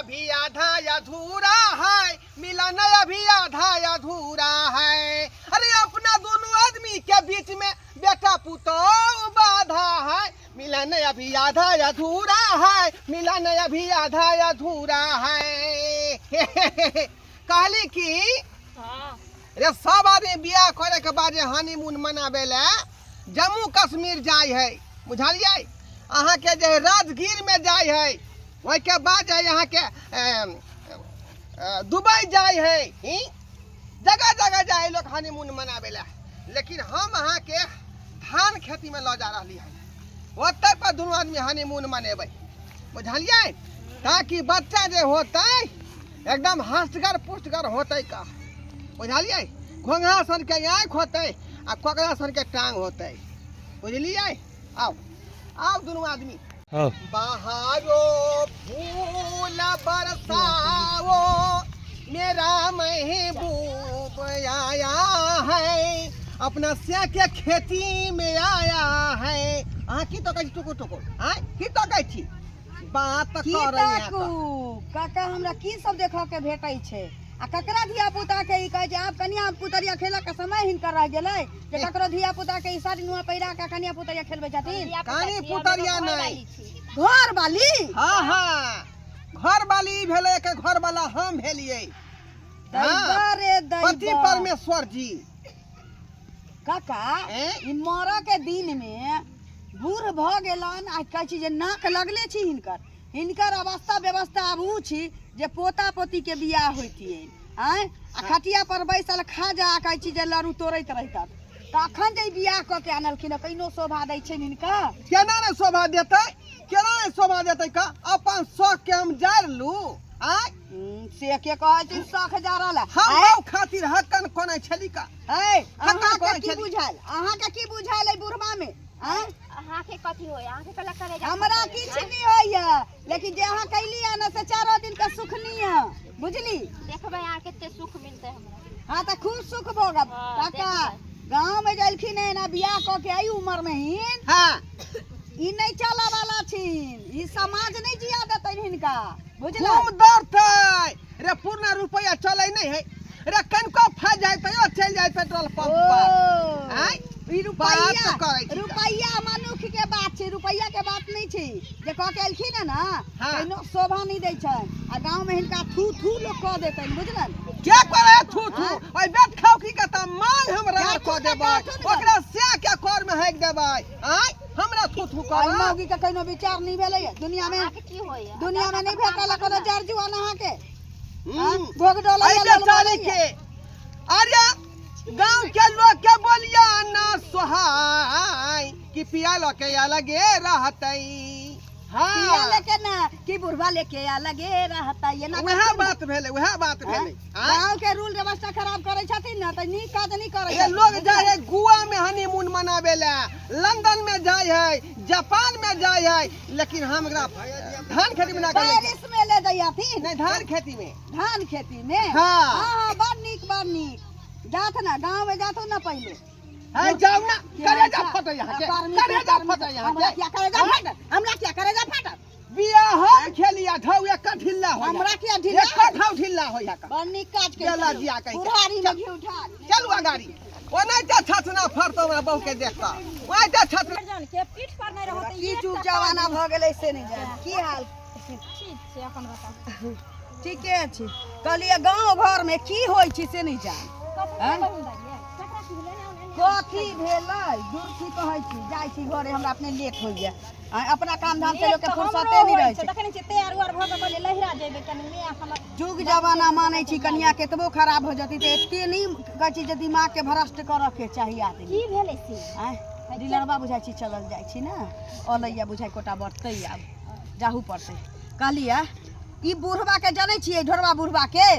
अभी आधा अधूरा है, मिलन अभी आधा अधूरा है। अरे अपना दोनों आदमी के बीच में बेटा पुतोह बाधा है, मिलन अभी आधा अधूरा है, मिलन अभी आधा अधूरा है। कहली की रे सब आदमी बियाह करे के बाद जे हनीमून मनाबे ले जम्मू कश्मीर जाय है, बुझलियै? अहाँके जे है राजगीर में जाय है, ओहिके बाद जे है अहाँके दुबई जाय है, ही जगह जगह जाय है लोग हनीमून मनाबे ला। लेकिन हम अहाँके धान खेती में लऽ जा रहली है, ओतै पर दुनू आदमी हनीमून मनेबै, बुझलियै? ताकि बच्चा जे होतै एकदम हस्तगर पुष्टगर होतै का, बुझलियै? घोंघा सनके आँखि होतै आ कोकरा सनके टांग होतै, बुझलियै? आउ आउ दुनू आदमी। हाँ। बहारो फूल बरसाओ, मेरा महबूब आया है, अपना से के खेती में आया है। अहाँ की तकै छी टुकुर टुकुर? आँय, की तकै छी? बात की करै ताकू काका, हमरा की सब देखऽ के भेटै छै? आ ककरा धिया पुता के ई कहै छै आब कनिया पुतरिया खेलऽ के समय हिनकर रह गेलै जे ककरो धिया पुता के ई साड़ी नुआ पहिरा के कनिया पुतरिया खेलबै छथिन? कनी पुतरिया नहि, घर वाली। हाँ हाँ, घर वाली ई भेलै के घर वाला हम भेलियै। दैबा रे दैबा। पति परमेश्वर जी। काका, ए? ई मरऽ के दिन में बूढ़ भऽ गेलन आ कहै छी जे नाक लगले छी हिनकर। हिनकर अवस्था व्यवस्था आब उ छी जे पोता पोती के बियाह होइतियै, आँय, आ खटिया पर बैसल खाजा आ कहै छी जे लड़ू तोड़ैत रहितत। तऽ अखन जे ई बियाह कऽ के आनलखिन हँ, कइनो शोभा दै छनि हिनका? केना नहि शोभा देतै, केना नहि शोभा देतै का? अपन शौक के हम जारि लू, आँय? से के कहै छी शौख जारल है? हम आँय? बाउ खातिर हक्कन कोनै छली का? ऐ, हक्कन अहाँके कोनै की छली? बुझायल, अहाँके की बुझायल एहि बुढ़बा में, आँय? अहाँके कथी होय? अहाँके कला करेजा हमरा फटल किछु है? नहि होइया, लेकिन जे अहाँ कैली है ने से चारो दिन के सुख नहीं है, बुझली? देखबै अहाँ कते सुख मिलतै हमरा। हाँ, तऽ खूब सुख भोगब। हाँ, काका, देखबै। गाँव में गेलखिन है ना बियाह कऽ के एहि उम्र में ही ई नहीं चलऽ वाला छिन, ई समाज नहीं जिया देतनि हिनका, बुझलै? खूब दौड़तै रे, पूर्ण रुपया चलै नहीं है रे, कनिको फंस जाय तैयो चलि जाय पेट्रोल पंप पर। ओ, आँय? ई रुपैया बात करै छी तऽ। रुपैया मनुख के बात छै, रुपैया के बात नहीं छै। जे कह के एलखिन है ना, कहिनो शोभा नहीं दै छै आ गांव में हिनका थू थू लोग कह देतनि, बुझलन? के करे थू थू? हाँ? ओइ बेट खाउ की कता मांग हम रगड़ जाथुन कऽ ने, देबै, जाथुन ने। ओकरा सैह के कर में हाकि देबै। आँय, हमरा थू थू आई कर? मौगी के कहिनो विचार नहीं भेलै दुनिया में। अहाँके की होइया? दुनिया में नहीं भेटल कोनो जर जुआन अहाँके। हम्म। भोग डोलैया, एहि लोल बेचारी बोलैया। के, अरे गांव के लोग के बोलिया ना सोहाय कि पिया ल के अलगे रहतै। हाँ। पिया लेके ना कि बुढ़वा लेके अलगे रहता, ये ना वएह करथिन ना। बात भेलै, वएह बात आँय? भेलै। आँय? गाँव के रूल व्यवस्था खराब करै छथिन ना तऽ नीक काज नहीं करै ये छथिन, लोग बुझलियै? जाय है गोवा में हनीमून मनावे ला, लंदन में जाय है, जापान में जाय है, लेकिन हम एकरा धान खेती में ना करे। पेरिस में ले जइयथिन। नहीं, धान खेती में। धान खेती में? हाँ। हाँ हाँ, बड़ नीक, बड़ नीक। जात ना गाँव में जातो ना पहले। है जाओ ना, कि करेजा अच्छा, फटे यहाँ के, कर्मी करेजा कर्मी फटे यहाँ हमरा के। क्या करेजा फाटल? हमरा क्या करेजा फाटल? बियाह हम खेलिया ढाउ एक ढिल्ला हो। हमरा किया ढिल्ला? एक ढाउ ढिल्ला हो या का। बड़ नीक काज के। बेला जिया कहि के। बुढ़ारी में घी उठा। चलू अगाड़ी। ओनाहिते छछना फड़तौ हमरा बहू के देख कऽ। ओनाहिते छछना। जान के पीठ पर नहीं रहत। की जुग जमाना भऽ गेलै से नहि जानि। की हाल? ठीक छै, अपन बताउ। ठीके छै। कहलियै गाँव घर में की होइ छै से नहि जान। कथी आँय? बहिन दाइ, ककरा की भेलै? एने ओने। कथी भेलै? दूर की कहै छी, जाइ छी घरे, हमरा अपने लेट होइया। आँय, अपना काम धाम से लोकके फुर्सते नहि रहै छै। तखन छै तैयार उआर भऽ कऽ कहलियै लहिरा जेबै कनि मे हमर। जुग जमाना मानै छी कनिया केतबो खराब हो जती तऽ एते नहि कहै छी जे दिमाग के भ्रष्ट करऽ के चाही आदमी। की भेलै से? आँय, डीलरबा बुझाइ छी चलल जाइ छी ने, अलैया बुझाइ कोटा बढ़तै, आब जाहू पड़तै। कहलियै ई बुढ़बा के जनै छियै, ढोरबा बुढ़बा के?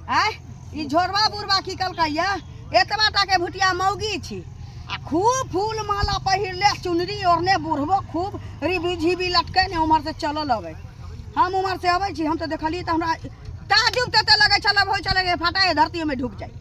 आँय, ई झोरबा बुढ़बा की कहलकैया, एतबा टा के भुटिया मौगी छी आ खूब फूल माला पहिरले, चुनरी ओढ़ने, बुढ़बो खूब रिबी झिबी लटकै ने, उम्हर से चलल अबै। हम उम्हर से अबै छी, हम तऽ देखलियै तऽ हमरा ताजुब तते लगै छल, होइ छलै जे फटाए धरती में ढुक जाइ,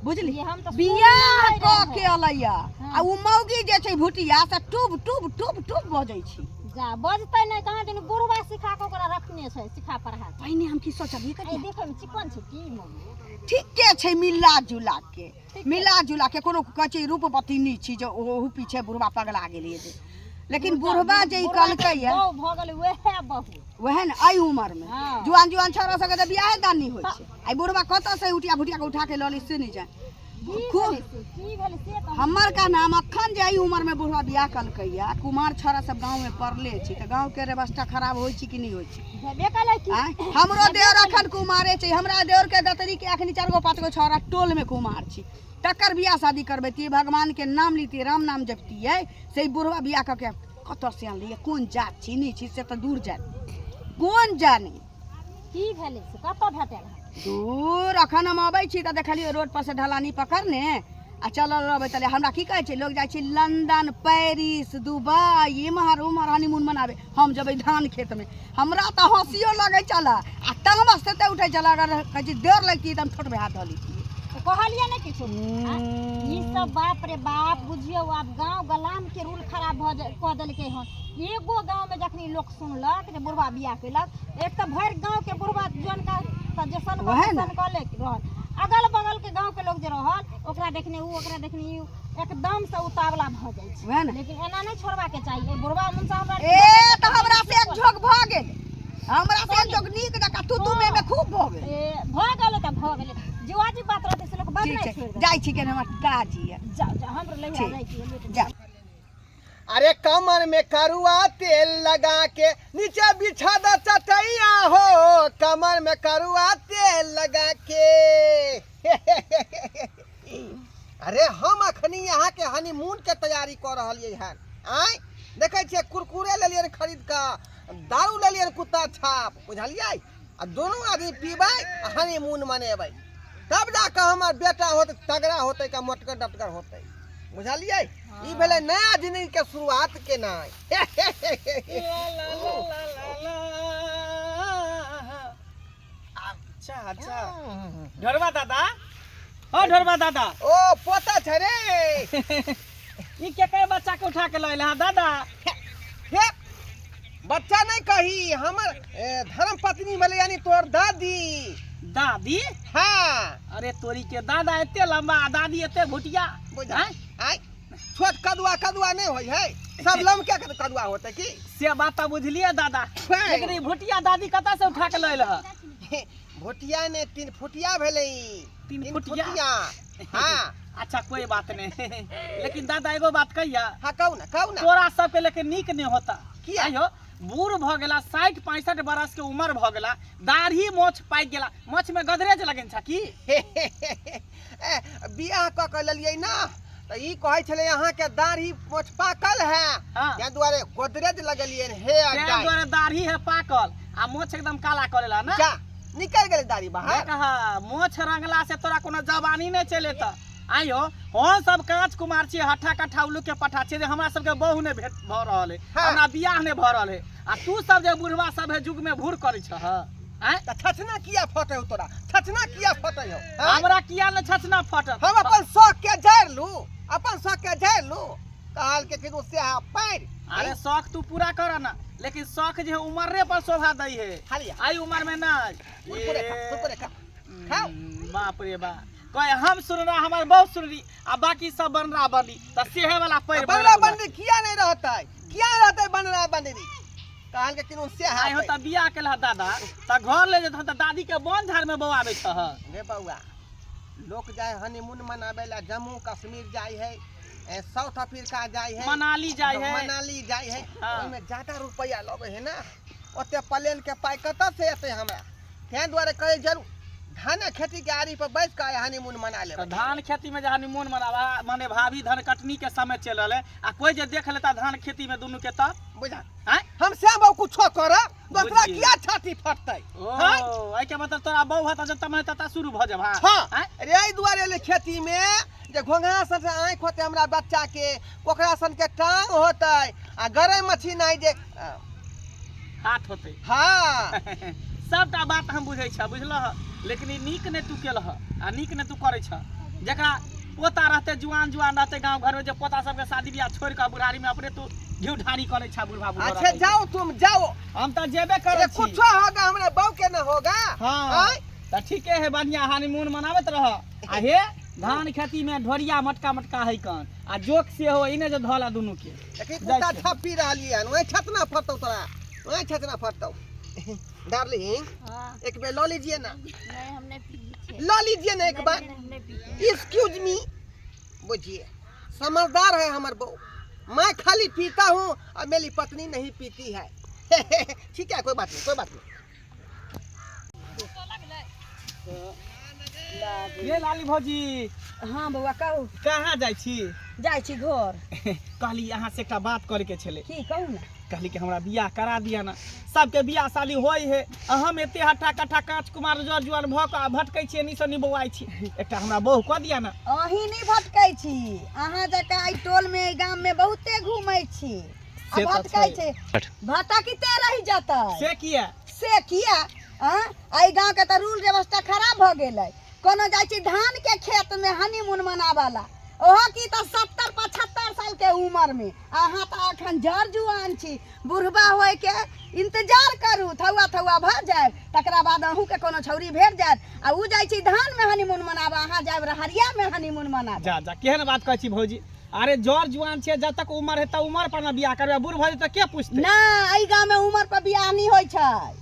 बुझली? ये हम तऽ बियाह सुनने कऽ रहै। के अलैया आ उ मौगी जे छै भुटिया से टुब टुब टुब टुब बजै छी। जा बजतै नहि कहाँ दिन बुढ़वा सिखा कऽ ओकरा रखने छै सिखा पढ़ा कऽ। पहिने हम की सोचलियै ए कनिया देखै मे चिकन छै की मम्मी ठीके छै मिला जुला के मिला जुला के कोनो कहै छै रूपवती नहि छी जे ओहू पीछे बुढ़वा पगला गेलियै जे लेकिन बुढ़वा जे ई कहलकै ये बहु भऽ गेलै वएह बहु वएह ने एहि उमर में हँ। जुआन जुआन छौड़ा सबके तऽ बियाहे दान नहि होइ छै आइ बुढ़वा कतऽ से उठिया भुटिया के उठा के लऽ ली से नहि जान की खूब भेलै से की भेलै से तऽ हमर का नाम अखन जे एहि उमर में बुढ़वा बियाह कलकै या कुमार छौड़ा सब गाँव में पड़ले छै तऽ गाँव के व्यवस्था खराब होइ छै कि नहि होइ छै भेबे केलै की आँय? हमरो देवर अखन कुमारे छै हमरा देवर के दतरी के अखन चारि गो पाँच गो छौड़ा टोल में कुमार छै तकर बियाह शादी करबैतियै भगवान के नाम लितियै राम नाम जपतियै से ई बुढ़वा बियाह कऽ के कतऽ से अनलियै कोन जात छी नहि छी से तऽ दूर जात कोन जानी की भेलै से कतऽ भेटल हन? दूर अखन हम अबै छी तऽ देखलियै रोड पर से ढलानी पकड़ने आ चलल रहबै तले हमरा की कहै छै लोग जाइ छै लंदन पेरिस दुबई इम्हर उम्हर हनीमून मनाबे हम जेबै धान खेतमे हमरा तऽ हँसियो लगै छलै आ तामस तते उठै छलै अगर कहै छै देर लगितियै तऽ हम ठोटमे हाथ धऽ लैतियै तऽ कहलियै नहि किछु आँय? ई सब बाप रे बाप बुझियौ आब गाँव गलाम के रूल खराब भऽ जा कऽ देलकै हन एगो गाँवमे जखनी लोक सुनलक जे बुढ़वा बियाह केलक एक तऽ भरि गाँवके बुढ़वा जनका तऽ जे सन वएह ने। सन कऽ ले रहल अगल बगल के गाँव के लोग जे रहल ओकरा देखने उ ओकरा देखने ई एकदम से उतावला भऽ जाइ छै वएह ने लेकिन एना नहि छोड़बाके चाही ए बुढ़वा मुनसा हमरा ए तऽ हमरा से एक झोंक भऽ गेल हमरा से एक झोंक नीक जकाँ तू तू में में खूब भऽ गेल ए भऽ गेलै तऽ भऽ गेलै जे वाजिब बात रहतै से लोक ठीक बजनाइ छै छोड़ि देतै जाइ छी केने हमर काज यऽ जाउ जाउ हमरो लहिया ठीक। जाइ छी लेट जा अरे कमर में करुआ तेल लगा के नीचे बिछा द चटैया हो कमर में करुआ तेल लगा के अरे हम अखनी यहाँ के हनीमून के तैयारी कऽ रहलियै हन आँय देखै छियै कुरकुरे लेलियै खरीद कऽ दारू लेलियै कुत्ता छाप बुझलियै आ दुनू आदमी पीबै आ हनीमून मनेबै तब जा कऽ हमर बेटा होतै तगड़ा होतै का मोटगर डटगर होतै बुझलियै ई भेलै नया जिंदगी के शुरुआत केनाइ अच्छा अच्छा ढोरबा दादा ओ ढोरबा दादा ओ पोता छै रे ई केकर बच्चा के उठा के लऽ एला दादा हे बच्चा नहीं कही हमर धर्म पत्नी भेलै यानी तोहर दादी दादी हाँ अरे तोरी के दादा एते लंबा आ दादी एते भुटिया बुझा आँय? आय छोट कदुआ कदुआ नहीं होय है सब लमके के कदुआ होते की से बात तऽ बुझलियै दादा है। लेकिन ई भुटिया दादी कतऽ से उठा के लऽ एल हँ भुटिया ने तीन फुटिया भेलै ई। तीन फुटिया? हाँ अच्छा कोई बात नहीं लेकिन दादा एगो बात कहिया हाँ कहू ना कहू ना तोरा सबके लेकिन नीक नहीं होता किया? आइयो बूढ़ भऽ गेला 60 65 बरस के उम्र भऽ गेला दाढ़ी मोछ पाकि गेला मोछ में गदरेज लगन छा की ए, बियाह कऽ के लेलियै ना तऽ ई कहै छलै अहाँके दाढ़ी मोछ पाकल है हाँ। ताहि दुआरे गोदरेज लगेलियै हे ताहि दुआरे दाढ़ी है पाकल आ मोछ एकदम काला कऽ लेला ना जा निकल गेलै दाढ़ी बाहर देख हा, मोछ रंगला से तोरा कोनो जवानी नहीं चले त आइयो हम सब कांच कुमार छी हट्ठा कट्ठा उल्लू के पट्ठा छी जे हमरा सबके बहु नहीं भेट भऽ रहल है हाँ। हमरा बियाह नहीं भऽ रहल है आ तू सब जे बुढ़वा सब है युग में भूर करै छह आँय तऽ छछना किया फटै हो तोरा छछना किया फटै हो आँय? हमरा किया ने छछना फटत हम अपन शौक के झाड़ि लू अपन शौक के झाड़ि लू कहल के कि तू सेहा पैर अरे शौक तू पूरा कर ना लेकिन शौक जे है उमरे पर शोभा दै है खाली आई उम्र में ना कुरकुरे खा कुरकुरे खा खाओ बाप रे बाप कहे हम सुन रहा हमार बहुत सुन रही आ बाकी सब बनरा बनरी त सेहे वाला पैर बनरा बनरी किया नहीं रहता है किया रहता है बनरा बनरी कहल के किनु से आइ हो त बियाह केलह दादा त घर ले जेतह त दादी के बन झाड़ में बौआबै छह रे बौआ लोक जाए हनीमून मनावे ला जम्मू कश्मीर जाए है साउथ अफ्रीका जाए है मनाली जाय है मनाली जाए है हाँ। ओहिमे ज्यादा रुपया लगे है ना ओते प्लेन के पाइ कतऽ से एतै हमरा ताहि दुआरे कहै जरूर धाने खेती के आरी पर बैस कऽ हनीमून मना तऽ लेबै धान खेती में जे हनीमून मनावा माने भाभी धान कटनी के समय चलि रहल है आ कोई जे देख लेता धान खेती में दुनू के तब बुझा आँय हम श्याम बाबू कुछो करब दोसरा बुझि। किया छाती फटतै ओ आँय? एहि के मतलब तोरा बहु हता जब तमे तता शुरू भऽ जेबा हाँ आँय? रे एहि दुआरे एलै खेती में जे घोंघा सन से आँखि होतै हमरा बच्चा के कोकरा सन के टांग होतै आ गरई मछली नहि जे हाथ होतै हाँ सबटा बात हम बुझै छह बुझलह लेकिन ई नीक नहि तू केलह आ नीक नहि तू करै छह जकरा पोता रहते जुआन जुआन रहते गांव घर में जे पोता सबके शादी बियाह छोड़ के बुढ़ारी में अपने तू घिउ ढारी करै छा बुढ़वा बुढ़वा अच्छा जाओ तुम जाओ। हम तऽ जेबे करै अरे छी। कुछो होगा हमरा बहू के न होगा। हाँ आँय? तऽ ठीके है, बढ़िया हनीमून मनाबैत रह। आ हे धान खेती में ढोरिया मटका मटका है कन आ जोक से हो इने जे धोला दुनू के। देखी जाइ कुत्ता छै। छाप पी रहली हन, वही छतना फटतौ तोरा, वही छतना फटतौ। डार्लिंग हाँ। एक बेर लऽ लीजिए ना। नहीं, हम नहीं पी छे। लऽ लीजिए ना एक नहीं, बार। नहीं, हम नहीं पीते। एक्सक्यूज मी, बुझिए समझदार है हमर बहू, मैं खाली पीता हूँ और मेरी पत्नी नहीं पीती है। ठीक है, कोई बात नहीं, कोई बात नहीं। ये लाली भौजी। हाँ बौआ कहू। कहाँ जाइ छी? जाइ छी घर। कहली अहाँ से एकटा बात करे के छलै। की कहू ना? कहली कि हमरा बियाह करा दिया ना, सबके बियाह शादी होय है, आ हम एते हट्ठा कट्ठा काँच कुमार जर जुआन भऽ कऽ आ भटकै छियै, एनी सँ निबौआइ छी, एकटा हमरा बहू कऽ दिया ना। अहीं नहि भटकै छी, अहाँ जकाँ एहि टोल में एहि गाम में बहुते घूमै छी आ से तऽ भटकै छै। छै, भटकिते रहि जेतै। से किया? से किया? आँ, एहि गाँव के तऽ रूल व्यवस्था खराब भऽ गेलै। कोनो जाइ छी धान के खेत में हनीमून मनाबऽ ला, ओहो की तऽ 70-75 साल के उम्र में, अहाँ तऽ अखन जर जुआन छी, बुढ़बा होय के इंतजार करू, थौआ थौआ भऽ जायब, तकरा बाद अहूँ के कोनो छौरी भेट जायत। आ उ जाइ छी धान में हनीमून मनाबऽ, अहाँ जायब रहरिया में हनीमून मनाबऽ। जा जा, केहन बात कहै छी भौजी? अरे जर जुआन छियै, जब तक उम्र है तब उम्र पर ना बियाह करबै, बूढ़ भऽ जेतै के पूछतै? ना, एहि गाँव में उम्र पर बियाह नहि होइ छै।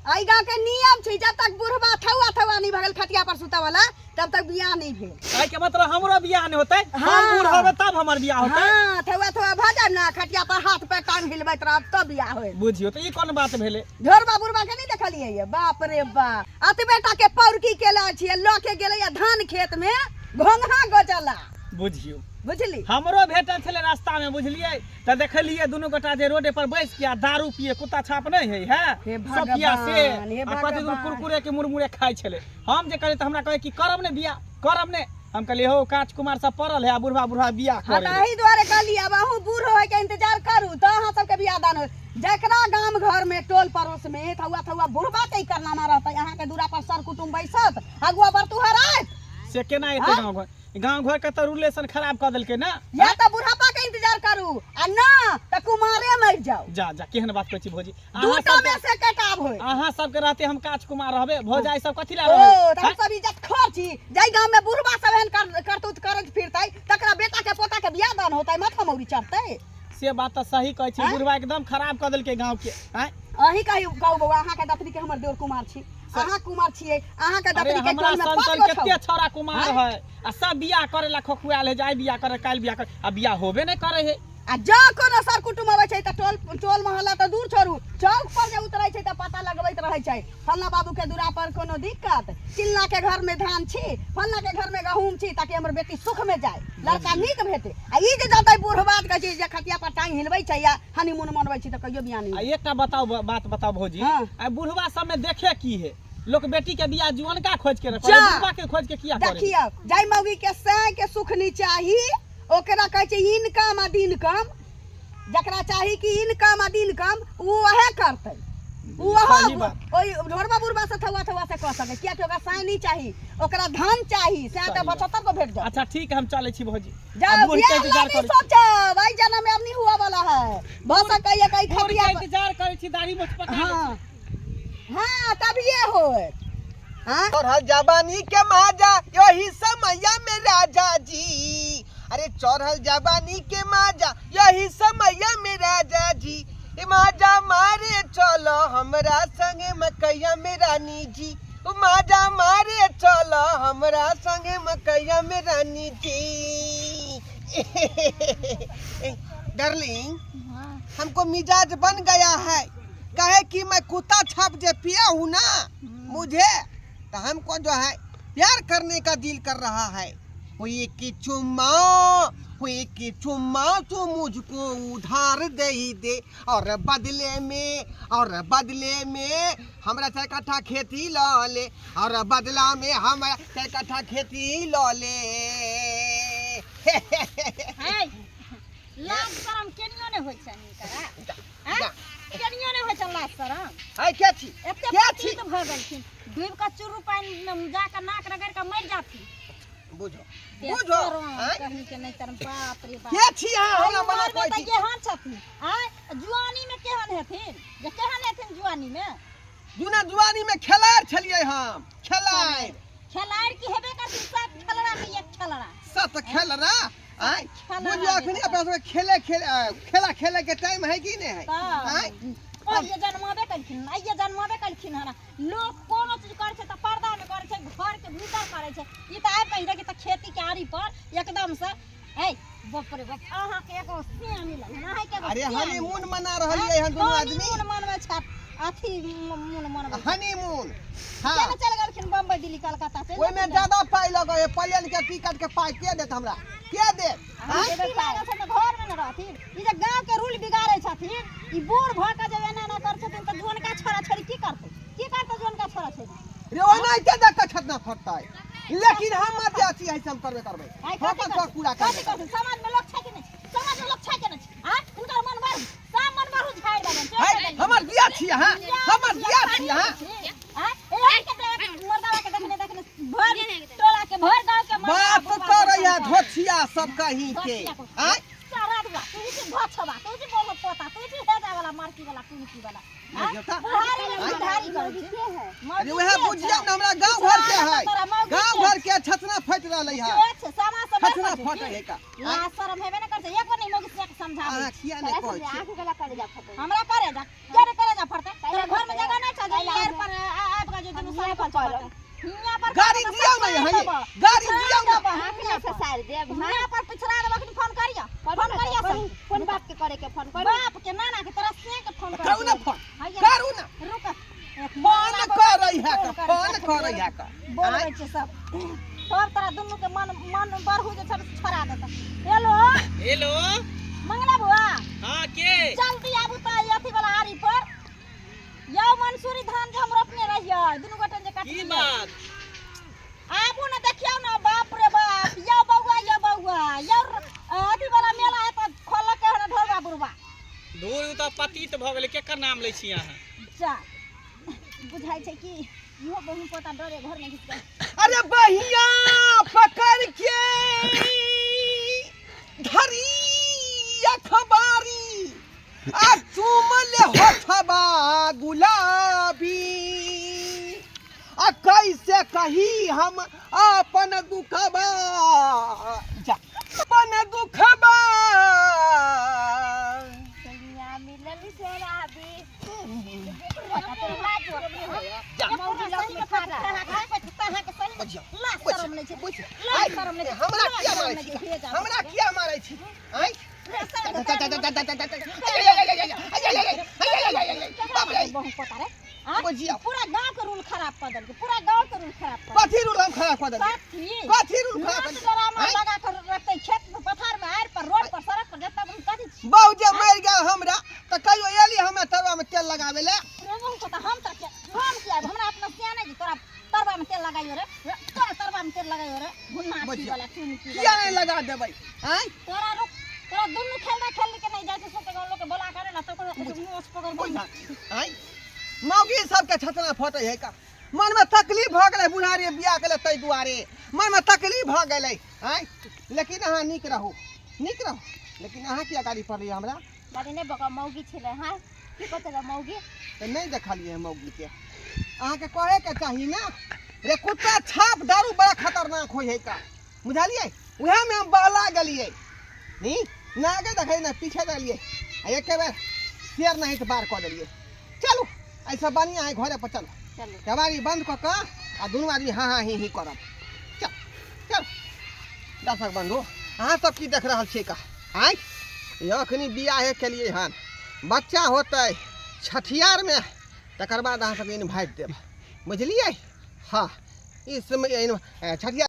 एहि गाँव के नियम छै, जब तक बुढ़बा थौआ थौआ नहि भऽ गेल खटिया पर सुतऽ वाला, तब तक बियाह नहि भेल। एहि के मतलब हमरो बियाह नहि होतै? हम हाँ। बूढ़ होबै तब हमर बियाह होतै? हाँ, थौआ थौआ भऽ जायब ना, खटिया पर हाथ पैर टांग हिलबैत रहब तब बियाह होयत। बुझियौ तऽ ई कोन बात भेलै? ढोरबा बुढ़बा के नहि देखलियै ये? बाप रे बाप, एतबे टा के पौरकी केले छियै, लऽ के गेलै धान खेत में घोंघा गजला। बुझियौ बुझली? हमरो भेटल छलै रास्ता में, बुझलियै तऽ देखलियै दुनू गोटा जे रोडे पर बैस के आ दारू पिए, कुत्ता छाप नहि है, है हे सोफिया से भगवान, हे आ कथी दुनू भगवान। कुरकुरे के मुरमुरे खाइ छलै। हम जे कहलियै तऽ हमरा कहै कि करब ने बियाह, करब ने। हम कहलियै हो काँच कुमार सब पड़ल है आ बुढ़वा बुढ़वा बियाह हाँ, करे। तऽ एहि दुआरे कहली आब अहूँ बूढ़ होय के इंतजार करू तऽ अहाँ सबके बियाह दान होय। जकरा गाम घर में टोल पड़ोस में थौआ थौआ बुढ़वा के ई करनामा रहतै, अहाँ के दूरा पर सर कुटुम्ब बैसत, अगुआ बरतुहर आयत। से केना एतै? हाँ? गाँव घर, गाँव घर के तऽ रिलेशन खराब कऽ देलकै ना। या तऽ बुढ़ापा के इंतजार करू आ ना तऽ कुमारे मरि जाउ। जा जा, केहन बात कहै छी भौजी? अहाँ दूटा सबके में से कटाब होय। अहाँ सबके रहते हम काच कुमार रहबे, भौजाई सब कथी ला ओ रहबै? तऽ हम सब इज्जत खोर छी। जाहि गाँव में बुढ़बा सब एहन करतूत करैत फिरतै, तकरा बेटा के पोता के बियाह दान होतै, माथा मौरी चढ़तै। से बात तऽ सही कहै छी। आँय? बुढ़वा एकदम खराब कऽ देलकै गाँव के। आँय? अहीं कहियौ, कहू बौआ, अहाँ के दतरी के हमर देवर कुमार छी, अहाँ कुमार छियै, अहाँ के अरे दतरी के हमरा टोल में सन पाँच सन गो कते छौ। छौड़ा कुमार आँय? है आ सब बियाह करे ला खोखुआल है, जाय बियाह करे, काल्हि बियाह करे, आ बियाह होबे नहि करे है। आ जँ कोनो सर कुटुम्ब अबै छै तऽ टोल टोल मोहल्ला तऽ दूर छोड़ू, चौक पर जे उतरै छै तऽ पता लगबैत रहै छै, फल्लाँ बाबू के दूरा पर कोनो दिक्कत, चिल्लाँ के घर में धान छी, फल्लाँ के घर में गहूम छी, ताकि हमर बेटी सुख में जाय, लड़का नीक भेटे। आ ई जे जतै बूढ़ बात कहै छै जे खटिया पर टांग हिलबै छै या हनीमून मनबै छी, तऽ कहियो बियाह नहि आ होय। एकटा बताउ बात बताउ भौजी। हाँ। आ बुढ़वा सब में देखे की है? लोक बेटी के बियाह जुअनका खोज के रखै, जा। बुढ़वा के खोज के किया करे? देखियौ, जाहि मौगी के साँय के सुख नहि चाही ओकरा कहै छै इनकम आ दिनकम। जकरा चाही कि इनकम आ दिनकम, उ वएह करतै। उ सही ओहो बात। ओहि ढोरबा बुढ़बा से थौआ थौआ से कऽ सकै, कियाकि ओकरा साँय नहि चाही, ओकरा धन चाही। साँय तऽ सही बात। 75 गो भेट जायत। अच्छा ठीक है, हम चलै छी भौजी। आ जाओ, बूढ़ के बियाह इंतजार ला नहीं करै छी। सोचब, एहि जन्म में अब नहीं हुआ वाला है। भऽ सकैए कहीं बूढ़ खटिया के पर। इंतजार करै छी, दाढ़ी मोछ पका लै हाँ। छी। हाँ, तभिए होत। हाँ? चढ़ल जवानी के माजा यही समैया में राजा जी, अरे चढ़ल जवानी के माजा यही समैया में राजा जी, ए माजा मारे चलो हमरा संगे मकैया में रानी जी, ओ माजा मारे चलो हमरा संगे मकैया में रानी जी। डार्लिंग, हाँ। हमको मिजाज बन गया है, कहे कि मैं कुत्ता छाप जे पिया हूँ ना, मुझे तो हमको जो है प्यार करने का दिल कर रहा है। हुई की चुम्मा, हुई की चुम्मा तू मुझको उधार दे ही दे, और बदले में, और बदले में हमरा 4 कट्ठा खेती ल ले, और बदला में हमरा 4 कट्ठा खेती ल ले। है, लाज शरम केनियो नहि होइ छनि हिनकरा? आँय? केनियो नहि होइ छनि लाज शरम? है के छी? एते के छी? पतित भऽ गेलखिन, डूबि कऽ चुर्रू पानि मे जा कऽ नाक रगड़ि कऽ मरि जाथिन। बुझो बुझो आँय? कहीं के नहीं तरम बाप रे बाप के छी अहाँ हमरा एहि मना उमरमे कहै तऽ छी केहन छथिन आँय जुआनी में केहन हेथिन जे केहन हेथिन जुआनी में जुना जुआनी में खेलाड़ छलियै हम खेलाड़ खेलाड़ की हेबे करथिन सब खेलड़ा में एक खेलड़ा सत खेलड़ा आँय खेलड़ा बुझियौ अखनी अपना सबके खेले खेले खेला खेले के टाइम है कि नहीं है आँय आइए जन्माबे कलखिन आइए जन्माबे कलखिन हन लोक कोनो चीज करै छै तऽ पर्दा में करै छै घर के भीतर करै छै ई तऽ आबि कहि तऽ खेती के आरी पर एकदम से ए बाप रे बाप अहाँ के एगो सिया मिलल हन अहाँ के एगो अरे सिया मिलल। हनीमून मना रहलियै हन दुनू आदमी हनीमून मनबै छै अथी मून मनबै छै। हनीमून हाँ केना चलि गेलखिन बम्बई दिल्ली कलकत्ता चलि ओहिमे गेलखिन। ज्यादा पाइ लगै है प्लेन के टिकट के पाइ के देत हमरा के देत आँय? की लागल छै तऽ घरमे ने रहथिन ई जे गाँवके रूल बिगाड़ै छथिन ई बूढ़ भऽ कऽ जे एना एना करै छथिन तऽ जुअनका छोरा छोरी की करतै की करतै जुअनका छोरा छोरी रे ओनाहिते देख कऽ छतना फटतै लेकिन हम जे अथी है से हम करबे करबै आँय, हम कथी अपन करतै? शौक पूरा कथी करबे करतै? समाजमे लोक छै कि नहि छै? समाजमे लोक छै कि नहि छै? आँय? हुनकर मन बढ़ सब मन बढ़ू झाड़ि देबनि चोरि है देबनि। हमर बिया छी अहाँ हमर बिया छी अहाँ आँय? एहन के तऽ मर्दावा के देखने देखने भरि टोला के भरि गाँव के मर्दावा बात बुढ़वा करै है सब धोछिया सब कहीं के आँय सारा दुआ तू छी धोछबा तू छी बोलो पोता तू छी हेजा वाला मारकी वाला कुनकी वाला आँय? बुझियौ तऽ। बुढ़ारी में आँय? बुढ़ारी करै छी अरे वएह बुझियौ ने हमरा गाँव घर के है गाँव घर के छतना फटि रहलै है के छै सामा सब छतना फटै है का ला शरम हेबे ने करै छै एक बार नहीं मौगी से समझाबै अहाँ किया नहि कहै छियै हमरा करे जा किया नहीं करे जा फड़ते तोरा घर में जगह नहीं छै जे यार पर आबि के जे दुनू साल पर चलते हियां पर गाड़ी दियौ ने यहाँ ये गाड़ी दियौ ने हियां पर पिछड़ा देबो कि फोन करियो फोन करियो सब कोन बाप के करे के फोन करू बाप के नाना के तोरा से के फोन करू ने फोन हैया, करू ने रुक एक फोन नाना को करै है का फोन फोन करै करै है का बोलबै छै सब सब तोरा दुनू के मन मन बढ़ू जे छै छोड़ा देता हेलो हेलो मंगला बुआ हाँ के जल्दी आबू तऽ अथी वाला आरी पर यौ मंसूरी धान जे हम रोपने रहियै दुनू गोटे जे की काटलियै बात आबू ने देखियौ ने बाप रे बाप यौ बौआ यौ बौआ यौ अथी वाला मेला है तऽ खोलक हन ढोलबा बुढ़बा धूर उ तऽ पतित भऽ गेलै केकर नाम लै छी अहाँ जा बुझाइ छै कि इहो बहिन पोता डरे घर में घुसि गेल अरे बहिया पकड़ के धरी अखबारी आ चूमल होठबा गुलाबी आ कैसे कही हम अपन दुखबा जा अपन दुखबा सैया मिलल शराबी हमरा किया मारै छी हमरा किया मारै छी आँय पूरा गांव के रूल खराब कर देलकै पूरा गांव के रूल खराब कर कथी रूल हम खराब कर देलियै कथी कथी रूल खराब कर नाच ड्रामा आँय? लगा कर रखते खेत में पथार में आड़ पर रोड पर सड़क पर जतऽ हम कथी छी बाबू जे मरि गेल हमरा तऽ कहियो एली हमरा तरवा में तेल लगाबै लए रे बहु को तऽ हम तऽ के हम किया आयब? हमरा अपना सिया नहीं तोरा तरवा में तेल लगाइयो रे तोरा तरवा में तेल लगाइयो रे भुन्ना की बचिया। वाला चुन की किया नहीं लगा देबै आँय तोरा रुक तोरा दुनू खेलना खेल के नहीं जाइ छै सोते लोग के बोला करे ना तो ओकरो मुंह से पकड़ बुझा आँय मौगी सबके छतना फटै है का मनमे तकलीफ भऽ गेलै बुढ़ारी बियाह केलै ताहि दुआरे मनमे तकलीफ भऽ गेलै आँय लेकिन अहाँ नीक रहू नीक रहू लेकिन अहाँ किया गाड़ी पड़लियै हमरा गाड़ी नहि बका मौगी छलै हँ की कहते रह मौगी तऽ नहि देखलियै मौगीके अहाँके कहैके चाही ने रे कुत्ता छाप दारू बड़ा खतरनाक होइ है का बुझलियै उएहमे हम बहला गेलियै नी ना आगे देखै ना पीछे देलियै आ एके बेर शेर नहीं तऽ बार कऽ देलियै चलू एहिसँ बढ़िआँ है घरे पर चलू चलू केबाड़ी बंद कऽ कऽ आ दुनू आदमी हाँ हाँ ही ही करब चल चल दर्शक बंधु अहाँ सब की देख रहल छियै का आँय अखनी बियाहे केलियै हन बच्चा होतै छठियारमे तकर बाद अहाँ सबके इन्वाइट देब बुझलियै हँ ई समय छठियार।